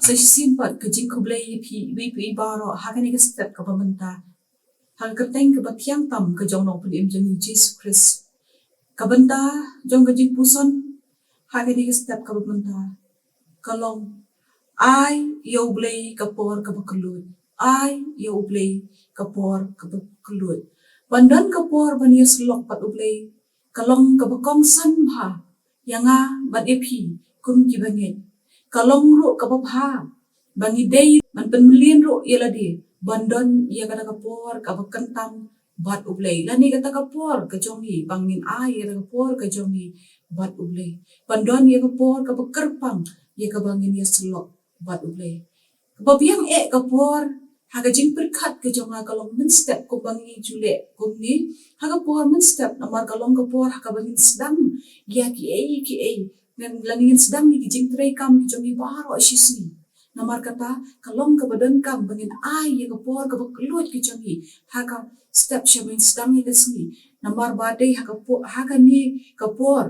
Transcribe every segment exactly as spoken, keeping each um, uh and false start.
Sa shisien pat ka jingkhublei ïa phi, ïa phi baroh ha kane ka step kaba mynta, ha ka kyrteng kaba thiang tam ka jong u Nongpynim jong ngi Jisu Khrist. Ka bynta jong ka jingpuson ha kane ka step kaba mynta ka long, ai ïa U Blei ka por kaba kylluid. Ai ïa U Blei ka por kaba kylluid. Ban don ka por ban ïasyllok bad U Blei ka long kaba kongsan bha ïa nga bad ïa phi kum ki bangeit. Ka long ruh kaba bha ba ngi dei ban pynmlien ruh ïa lade ban don ïa kata ka por kaba kongsan bad U Blei. Lane kata ka por ka jong ngi, ba ngin ai ïa kata ka por ka jong ngi bad U Blei, ban don ïa ka por kaba kyrpang ïa kaba ngin ïasyllok bad U Blei. Kaba biang eh ka por ha ka jingpyrkhat ka jong nga ka long mynstep kumba ngi ju leh kumne ha ka por mynstep, namar ka long ka por ha kaba ngin sdang ïa kiei kiei, ngan, lane ngin sdang ïa ki jingtrei kam ki jong ngi baroh shisngi. Namar kata ka long kaba donkam ba ngin ai ïa ka por kaba kylluid ka jong ngi ha ka step sha ban sdang ïa ka sngi. Namar ba dei ha ka por, ha kane ka por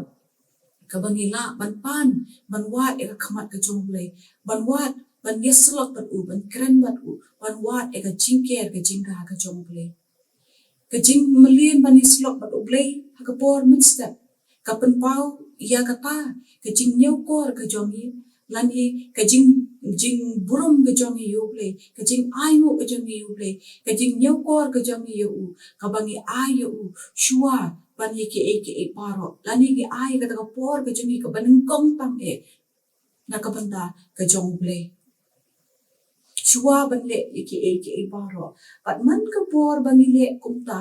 kaba ngi lah ban pan, ban wad ïa ka khmat ka jong U Blei, ban wad, ban ïasyllok bad u, ban kren bad u, ban wad ïa ka jingker ka jingda ka jong U Blei. Ka jingmlien ban ïasyllok bad U Blei ha ka por mynstep ka pynpaw ïa kata ka jingñiewkor ka jong ngi, lane ka jing, jingburom ka jong ngi ïa U Blei, ka jingainguh ka jong ngi ïa U Blei, ka jingñiewkor ka jong ngi ïa u, kaba ngi ai ïa u shuwa ban ïa kiei kiei baroh, lane ngi ai kata ka por ka jong ngi kaba nyngkong tam eh na ka bynta ka jong U Blei, shuwa ban leh ïa kiei kiei baroh. Bad man ka por ba ngi leh kumta,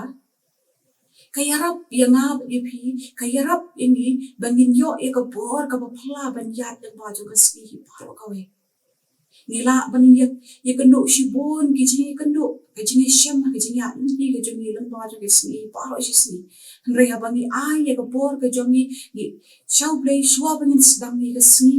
ka ïarap ïa nga bad ïa phi, ka ïarap ïa ngi ba ngin ïoh ïa ka bor kaba phylla ban ïaid lyngba jong ka sngi hi baroh kawei. Ngi lah ban ïa, ïakynduh shibun ki jingïakynduh, ka jingïashem, ka jingïaid lynti ka jong ngi lyngba jong ka sngi hi baroh shisngi. Hynrei haba ngi ai ïa ka bor ka jong ngi, ngi sha U Blei shuwa ba ngin sdang ïa ka sngi,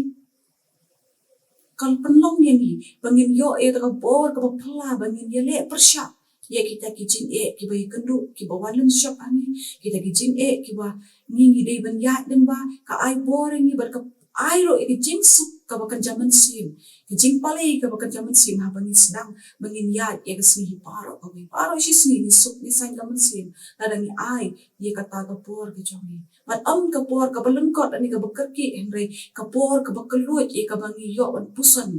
ka pynlong ïa ngi ba ngin ïoh ïa ka bor kaba phylla ba ngin ïaleh pyrshah ïa kita ki jingeh kiba ïakynduh, kiba wan lynshop ha ngi, kita ki jingeh kiba ngi, ngi dei ban ïaid lyngba. Ka ai bor ïa ngi bad ka ai ruh ïa ka jingsuk kaba kynja mynsiem, ka jingpalei kaba kynja mynsiem haba ngi sdang ba ngin ïaid ïa ka sngi hi baroh kawei. Baroh shisngi ngi suk ngi saiñ ka mynsiem lada ngi ai ïa kata ka bor ka jong ngi. Bad ym ka bor kaba lyngkot lane kaba kyrkieh, hynrei ka bor kaba kylluid ïa kaba ngi ïoh ban puson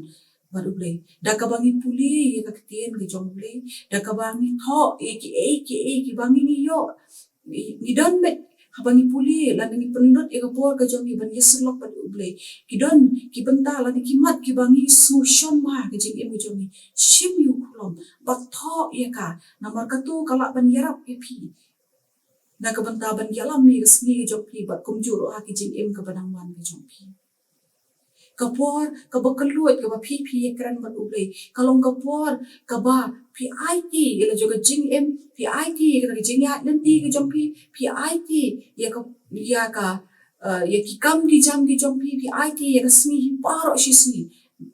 bad U Blei, da kaba ngi pule ïa ka ktien ka jong U Blei, da kaba ngi thoh ïa kiei kiei kiba ngi, ngi ïoh, ngi, ngi don beit haba ngi pule lane ngi pynlut ïa ka bor ka jong ngi ban ïasyllok bad U Blei. Ki don ki bynta lane ki mat kiba ngi sngewshon bha ha ka jingim ka jong ngi. Shim ïa u khulom bad thoh ïa ka, namar katu ka lah ban ïarap ïa phi na ka bynta ban ïalam ïa ka sngi ka jong phi bad kumjuh ruh ha ki jingim kaba dang wan ka jong phi. Ka por kaba kylluid kaba phi, phi ïakren bad U Blei ka long ka por kaba phi aiti ïa la jong ka jingim, phi aiti ïa ka jingïaid lynti ka jong phi, phi aiti ïa ka, ïa ka, eh, ïa ki kam ki jam ki jong phi, phi aiti ïa ka sngi hi baroh shisngi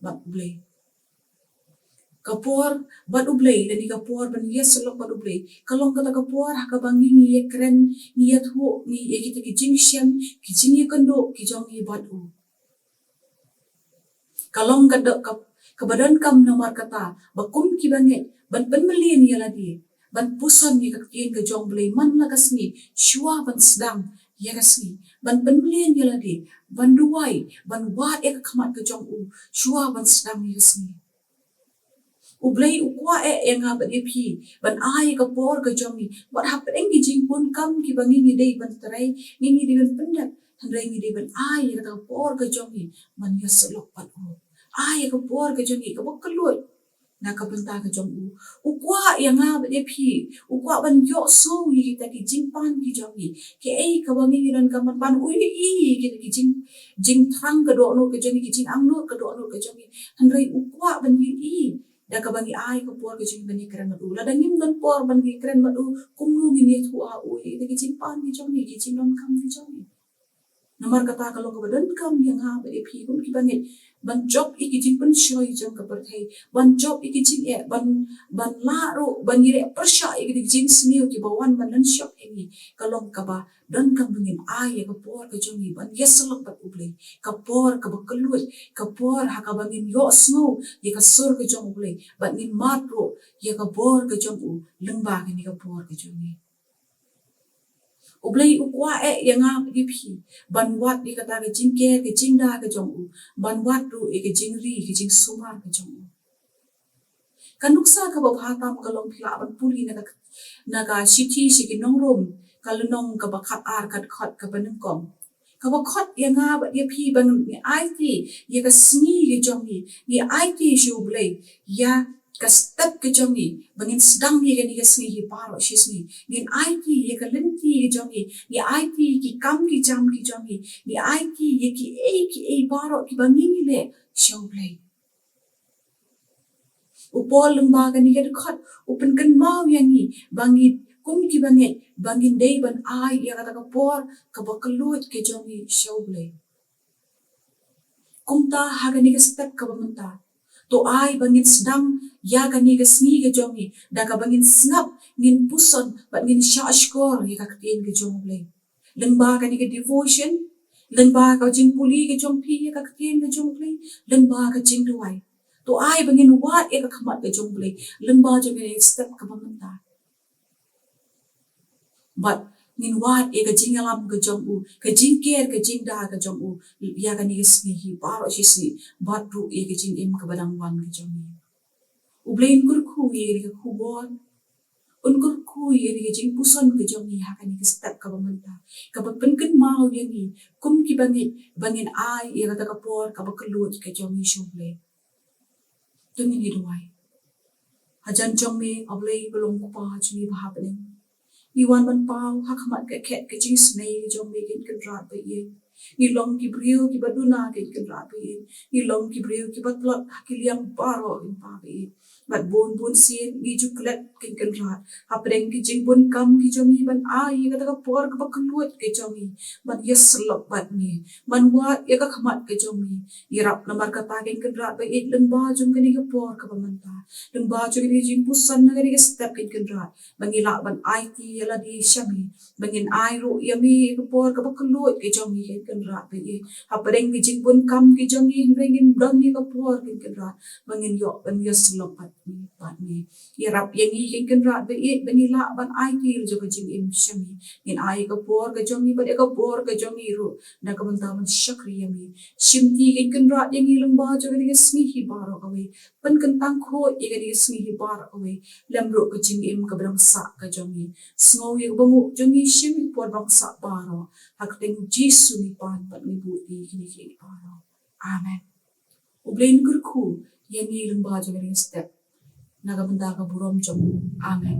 bad U Blei. Ka por bad U Blei lane ka por ban ïasyllok bad U Blei ka long kata ka por ha kaba ngi, ngi ïakren, ngi ïathuh, ngi ïa kita ki jingshem, ki jingïakynduh ki jong ngi bad u. Ka long ka do-, ka, kaba donkam namar kata ba kum ki bangeit ban pynmlien ïa lade, ban puson ïa ka ktien ka jong U Blei man la ka sngi shuwa ban sdang ïa ka sngi, ban pynmlien ïa lade, ban duwai, ban wad ïa ka khmat ka jong u shuwa ban sdang ïa ka sngi. U Blei u kwah eh ïa nga bad ïa phi ban ai ïa ka por ka jong ngi, wat hapdeng ki jingpun kam kiba ngi, ngi dei ban trei, ngi, ngi dei ban pyndep, hynrei ngi dei ban ai ïa kata ka por ka jong ngi ban ïasyllok bad u. Ai ïa ka por ka jong ngi kaba kylluid na ka bynta ka jong u. U kwah ïa nga bad ïa phi, u kwah ban ïohsngew ïa kita ki jingpan ki jong ngi. Kiei kaba ngi, ngi donkam ban pan, u ïohi ïa kita ki jing, jingthrang ka dohnud ka jong ngi, ki jingangnud ka dohnud ka jong ngi. Hynrei u kwah ban ïohi da kaba ngi ai ka por ka jong ngi ban ïakren bad u. Lada ngim don por ban ïakren bad u, kumno ngin ïathuh ha u ïa kita ki jingpan ki jong ngi, ki jingdonkam ki jong ngi? Namar kata ka long kaba donkam ïa nga bad ïa phi kum ki bangeit ban jop ïa ki jingpynshoi jong ka pyrthei, ban jop ïa ki jingeh, ban, ban lah ruh ban ïaleh pyrshah ïa ki jingsniew kiba wan ban lynshop ïa ngi, ka long kaba donkam ba ngin ai ïa ka por ka jong ngi ban ïasyllok bad U Blei, ka por kaba kylluid, ka por ha kaba ngin ïohsngew ïa ka sur ka jong U Blei, bad ngin mad ruh ïa ka bor ka jong u lyngba kane ka por ka jong ngi. U Blei u kwah eh ïa nga bad ïa phi ban wad ïa kata ka jingker ka jingda ka jong u, ban wad ruh ïa ka jingri ka jingsumar ka jong u. Ka nuksa kaba bha tam ka long, phi lah ban pule na ka, na ka shithi sha ki nong Rom, ka lynnong kaba khatar, ka dkhot kaba nyngkong, kaba khot ïa nga bad ïa phi ba ngin aiti ïa ka sngi ka jong ngi, ngin aiti sha U Blei ïa ka step ka jong ngi, ba ngin sdang ïa kane ka sngi hi baroh shi sngi, ngin aiti ïa ka lynti ka jong ngi, ngin aiti ki kam ki jam ki jong ngi, ngin aiti ïa kiei kiei baroh kiba ngi ngi leh sha U Blei. U Paul lyngba kane ka dkhot u pynkynmaw ïa ngi ba ngi kum kiba ngeit ba ngin dei ban ai ïa kata ka por kaba kylluid ka jong ngi sha U Blei. Kumta ha kane ka step kaba mynta, to ai ba ngin sdang ïa kane ka sngi ka jong ngi da kaba ngin sngap, ngin puson bad ngin shahshkor ïa ka ktien ka jong U Blei. Lyngba kane ka devotion, lyngba ka jingpule ka jong phi ïa ka ktien ka jong U Blei, lyngba ka jingduwai, to ai ba ngin wad ïa ka khmat ka jong U Blei lyngba jong kane ka step kaba mynta. Bad ngin wad ïa ka jingïalam ka jong u, ka jingker ka jingda ka jong u ïa kane ka sngi hi baroh shi sngi, bad ruh ïa ka jingim kaba dang wan ka jong ngi. U Blei un kyrkhu ïa kane ka khubor, un kyrkhu ïa kane ka jingpuson ka jong ngi ha kane ka step kaba mynta, kaba pynkynmaw ïa ngi kum kiba ngeit ba ngin ai ïa kata ka por kaba kylluid ka jong ngi sha U Blei. To ngin ïa duwai. Hajan jong me, A Blei ba long Kpa jong ngi ba ha bneng, ngi wan ban paw ha khmat ka khet ka jingsnei ka jong me, Kynrad ba ïeit. Ngi long ki briew kiba duna, Kynrad ba ïeit. Ngi long ki briew kiba tlot ha ki liang baroh, Kynrad ba ïeit. Bad bun bun sien ngi ju klet, Kynrad, hapdeng ki jingbun kam ki jong ngi ban ai ïa kata ka por kaba kylluid ka jong ngi ban ïasyllok bad me, ban wad ïa ka khmat ka jong me. Ïarap namar kata, Kynrad ba ïeit, lyngba jong kane ka por kaba mynta, lyngba jong kane ka jingpuson na kane ka step, Kynrad, ba ngi lah ban aiti ïa lade sha me, ba ngin ai ruh ïa me ïa ka por kaba kylluid ka jong ngi, Kynrad ba ïeit. Hapdeng ki jingbun kam ki jong ngi, hynrei ngin don ïa ka por, Kynrad, ba ngin ïoh ban ïasyllok bad me, bad me. Ïarap ïa ngi, Kynrad ba ïeit, ba ngi lah ban aiti la jong ka jingim sha me. Ngin ai ïa ka por ka jong ngi bad ïa ka bor ka jong ngi ruh na ka bynta ban shakri ïa me. Shimti, Kynrad, ïa ngi lyngba jong kane ka sngi hi baroh kawei. Pynkyntang khuid ïa kane ka sngi hi baroh kawei lem ruh ka jingim kaba dang sah ka jong ngi. Sngew ïa ka bynguh jong ngi, shim ïa ka por ba dang sah baroh. Ha ka kyrteng U Jisu ngi pan bad ngi buh ïa kine kiei baroh. Amen. U Blei un kyrkhu ïa ngi lyngba jong kane ka step na ka bynta ka burom jong u. Amen.